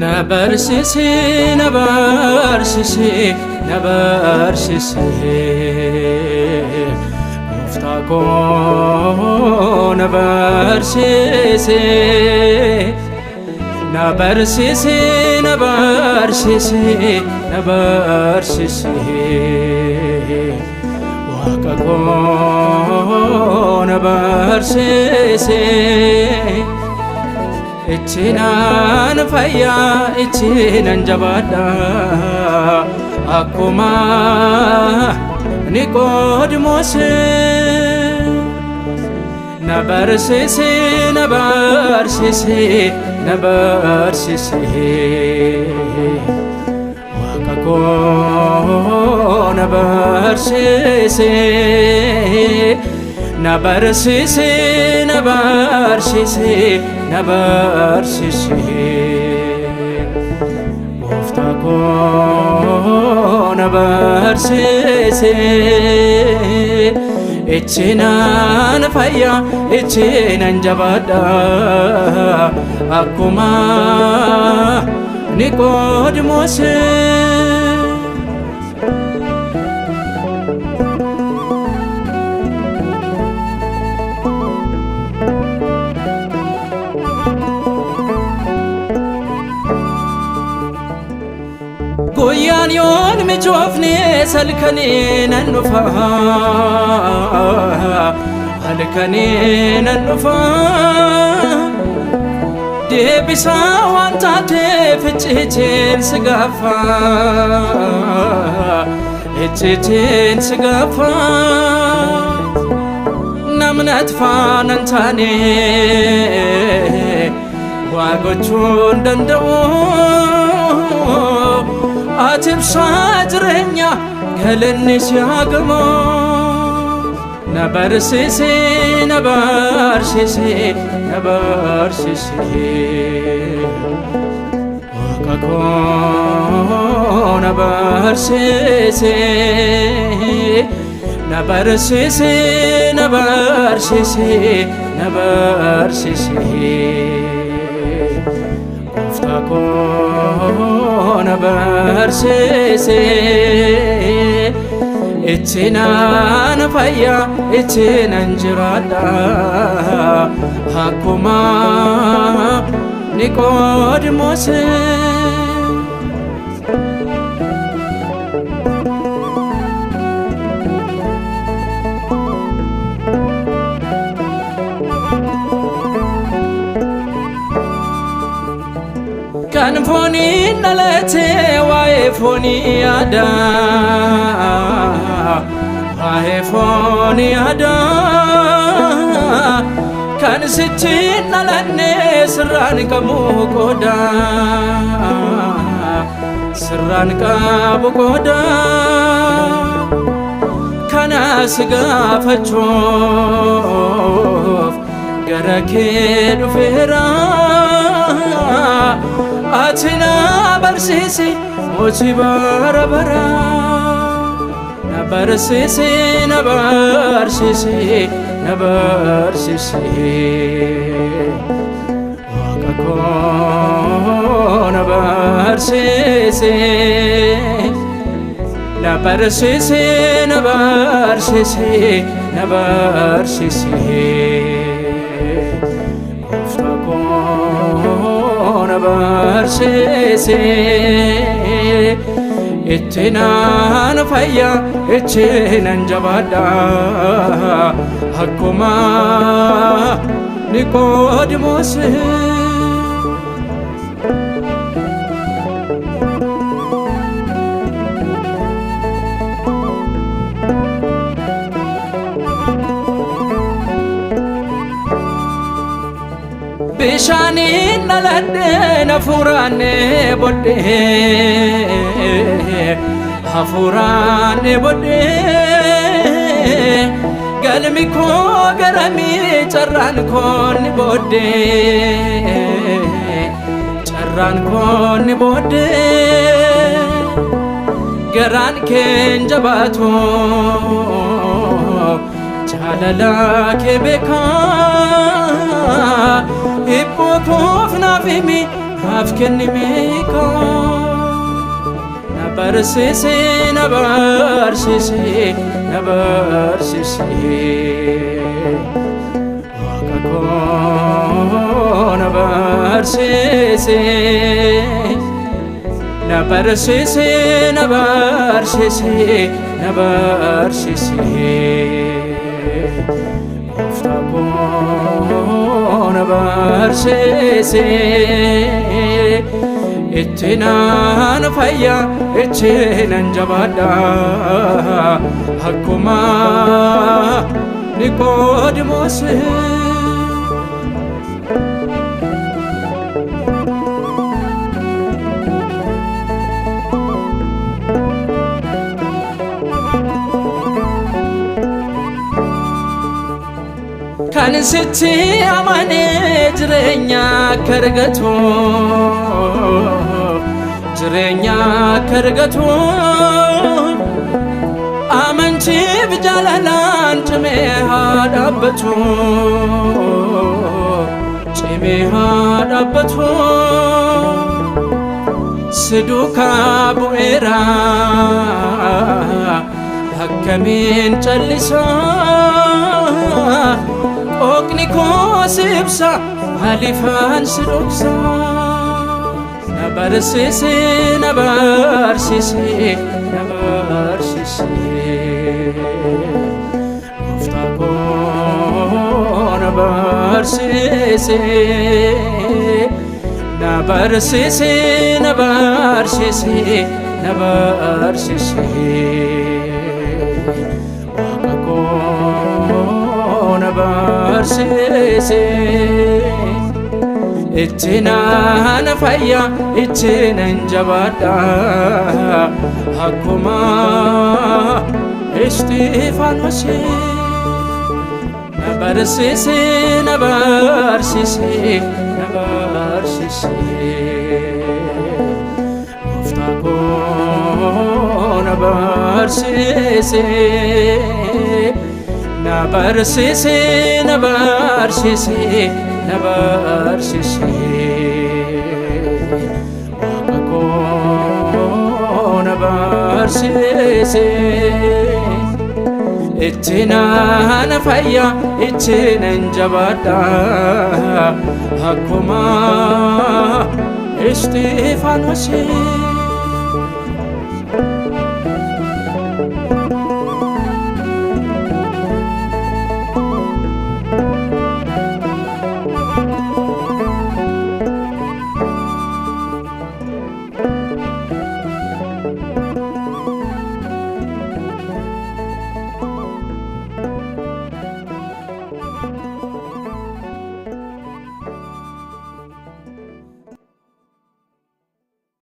Na barsiisi, na barsiisi, na barsiisi. Gooftaa koo na barsiisi. Na barsiisi, na barsiisi, na barsiisi. Waaqa koo na barsiisi. Ittiinan fayyaa, ittiinan jabaadha, akkuma Niqoodimoos. Na barsiisi, na barsiisi, na barsiisi. Waaqa koo na barsiisi. Na barsiisi, na barsiisi, na barsiisi. Gooftaa koo na barsiisi. Ittiinan fayyaa, ittiinan jabaadha, akkuma Niqoodimoos. Guyyaan yoon mijoofne salkanii nan dhufa, halkanii nan dhufa. Deebisaa waan taateef icciitiin si gaafa, icciitiin si gaafa. Namni ati faana hin taane waa gochuu hin danda'u. Ati ibsaa jireenya, galanni si haa gamu. Na barsiisi, na barsiisi, na barsiisi. Waaqa koo na barsiisi. Na barsiisi, na barsiisi, na barsiisi. Gooftaa koo na barsiisi. Ittiinan fayyaa, ittiinan jiraadha, akkuma Niqoodimoos. Kan fooniin dhalate waa'ee foonii yaada. Waa'ee foonii yaada. Kan sichiin dhalanne sirraan qabu qooda. Sirraan qabu qooda. Kana si gaafachuuf gara kee dhufeera. Ati na barsiisi, mootii bara bara. Na barsiisi, na barsiisi, na barsiisi. Waaqa koo na barsiisi. Na barsiisi, na barsiisi, na barsiisi. Gooftaa koo na barsiisi. Ittiinan fayyaa, ittiinan jabaadha, akkuma Niqoodimoos. Bishaaniin dhaladhee na fuuraanne bodhee, Hafuuraan dheebodhee galmi koo garamii carraan koo ni booddee carraan koo ni booddee garaan keen jabaatu jaalala kee beekaa hibboo koof naaf himi naaf kenni meekaa. Na barsiisi na barsiisi na barsiisi Waaqa koo na barsiisi na barsiisi na barsiisi na barsiisi Gooftaa koo na barsiisi itti naan fayya itti nan jabaadha akkuma Niqoodimoos. Kan sitti amanee jireenya akka argatu jireenya akka argatu amantiif jaalalaan cimee haa dhaabbatu cimee haa dhaabbatu si duukaa bu'eera akkamiin callisa qooqni koo si ibsa maaliifaan si dhoksa na barsiisi na barsiisi na barsiisi gooftaa koo na barsiisi na barsiisi na barsiisi na barsiisi Waaqa koo na barsiisi itti naan fayya itti nan jabaadha akkuma Isxifaanos na barsiisi na barsiisi na barsiisi Gooftaa koo na barsiisi na barsiisi na barsiisi na barsiisi Waaqa koo na barsiisi itti naan fayya itti nan jabaadha akkuma Isxifaanos.